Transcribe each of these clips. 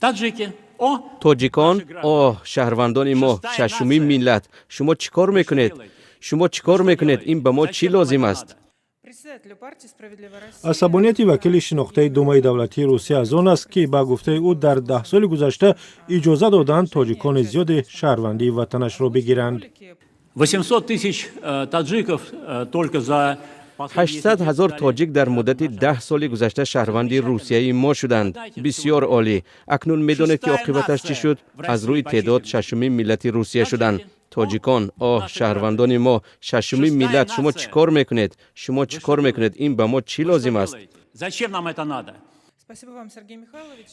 Таджики. О, Тоҷикон, оҳ, шаҳрвандони мо, шашумин миллат, шумо чӣ кор мекунед? Шумо чӣ кор мекунед? Ин ба мо чӣ лозим аст? Асабонияти вакили шинохтаи Думаи давлатии Русия аз он аст, ки ба гуфтаи ӯ дар 10 соли гузашта иҷоза доданд тоҷикони зиёде шаҳрвандии ватанашро бигиранд. 800 тысяч таджиков только за 800 ҳазор тоҷик дар муддати 10 соли гузашта шаҳрванди Русияи мо шуданд. Бисьёр олӣ. Акнун медонед, ки оқибаташ чӣ шуд? Аз рӯи теъдод шашумин миллати Русия шуданд. Тоҷикон, оҳ, шаҳрвандони мо, шашумин миллат, шумо чӣ кор мекунед? Шумо чӣ кор мекунед? Ин ба мо чӣ лозим аст? Зачем нам это надо?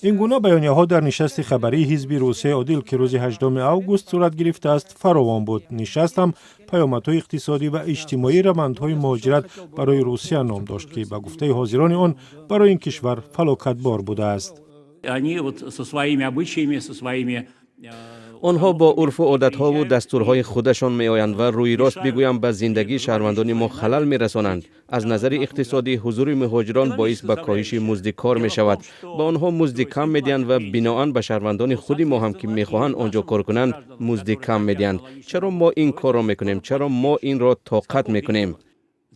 Ин гуна баёнияҳо дар нишасти хабарии ҳизби Русияи одил, ки рӯзи 8 август сурат гирифтааст, фаровон буд. Нишаст ҳам «Паёмадҳои иқтисодӣ ва иҷтимоии равандҳои муҳоҷират барои Русия» ном дошт, ки ба гуфтаи ҳозирони он барои ин кишвар фалокатбор будааст. Они вот со своими обычаями, со своими Онҳо бо урфу одатҳову дастурҳои худашон меоянд ва, рӯи рост бигӯям, ба зиндагии шаҳрвандони мо халал мерасонанд. Аз назари иқтисодӣ ҳузури муҳоҷирон боис ба коҳиши музди кор мешавад. Ба онҳо музди кам медиҳанд ва биноан ба шаҳрвандони худи мо ҳам, ки мехоҳанд он ҷо кор кунанд, музди кам медиҳанд. Чаро мо ин корро мекунем? Чаро мо инро тоқат мекунем?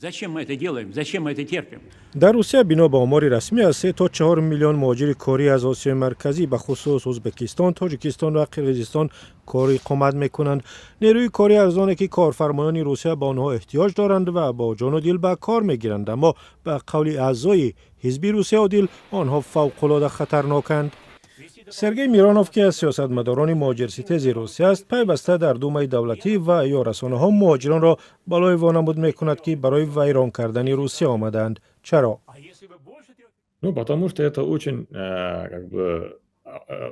Зачем мы это делаем? Зачем мы это терпим? Дар Русия бино ба омори расмӣ аз 3 то 4 миллион муҳоҷири корӣ аз Осиёи Марказӣ, ба хусус Ӯзбекистон, Тоҷикистон ва Қирғизистон кор иқомат мекунанд. Нерӯи кори арзоне, ки корфармоёни Русия ба онҳо эҳтиёҷ доранд ва бо ҷону дил ба кор мегиранд. Аммо ба қавли аъзои ҳизби Русия одил, онҳо фавқулода хатарноканд. Сергей Миронов, ки аз сиёсатмадорони муҳоҷирситези Русия аст, пайваста дар Думаи давлатӣ ва ё расонаҳо муҳоҷиронро балое вонамуд мекунад, ки барои вайрон кардани Русия омадаанд. Чаро? Ну, потому что это очень как бы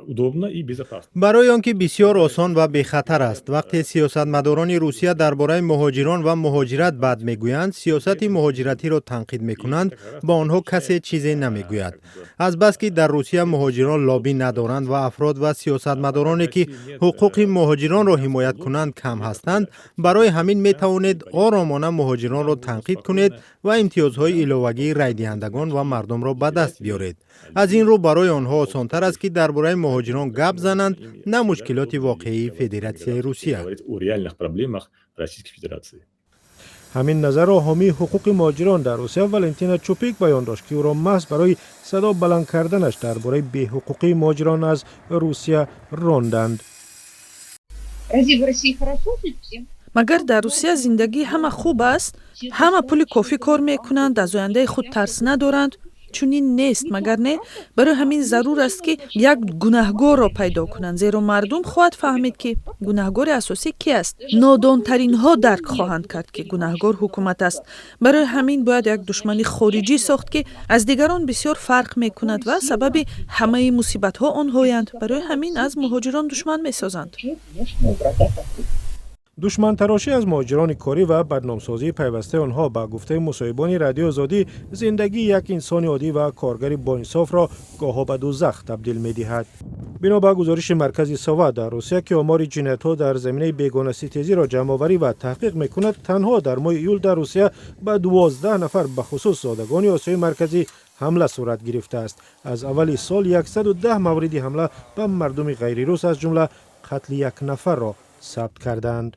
удобно и безопасно. Барои он ки бисёр осон ва бехатар аст. Вақте сиёсатмадорони Русия дар бораи муҳоҷирон ва муҳоҷират бад мегӯянд, сиёсати муҳоҷиратиро танқид мекунанд, ба онҳо касе чизе намегӯяд. Азбаски дар Русия муҳоҷирон лоббӣ надоранд ва афрод ва сиёсатмадороне, ки ҳуқуқи муҳоҷиронро ҳимоят кунанд, кам ҳастанд, барои ҳамин метавонед оромона муҳоҷиронро танқид кунед ва имтиёзҳои иловагии райдиҳандагон ва мардумро ба даст биёред. Аз ин рӯ барои онҳо осонтар аст, ки дар бораи муҳоҷирон гап зананд, на мушкилоти воқеии Федератсияи Русия. Говорить о реальных проблемах Российской Федерации. Ҳамин назарро ҳомии ҳуқуқи муҳоҷирон дар Русия Валентина Чупик баён дошт, ки ӯро маҳз барои садо баланд карданаш дар бораи беҳуқуқии муҳоҷирон аз Русия ронданд. Разве в России хорошо жить всем? Магар дар Русия зиндагӣ ҳама хуб аст? Ҳама пули кофӣ кор мекунанд, аз ояндаи худ тарс надоранд? Чунин нест, магар не? Барои ҳамин зарур аст, ки як гунаҳгорро пайдо кунанд, зеро мардум хоҳад фаҳмид, ки гунаҳгори асосӣ ки аст. Нодонтаринҳо дарк хоҳанд кард, ки гунаҳгор ҳукумат аст. Барои ҳамин бояд як душмани хориҷӣ сохт, ки аз дигарон бисёр фарқ мекунад ва сабаби ҳамаи мусибатҳо онҳоянд. Барои ҳамин аз муҳоҷирон душман месозанд. Душмантарошӣ аз муҳоҷирони корӣ ва бадномсозии пайвастаи онҳо, ба гуфтаи мусоҳибони Радиои Озодӣ, зиндагии як инсони оддӣ ва коргари боинсофро гоҳо ба дузах табдил медиҳад. Бино ба гузориши маркази «Сова» дар Русия, ки омори ҷиноятҳо дар заминаи бегонаситезиро ҷамъоварӣ ва таҳқиқ мекунад, танҳо дар моҳи июл дар Русия ба 12 нафар, бахусус зодагони Осиёи Марказӣ, ҳамла сурат гирифтааст. Аз аввали сол 110 мавриди ҳамла ба мардуми ғайрирус, аз ҷумла қатли як нафарро сабт кардаанд.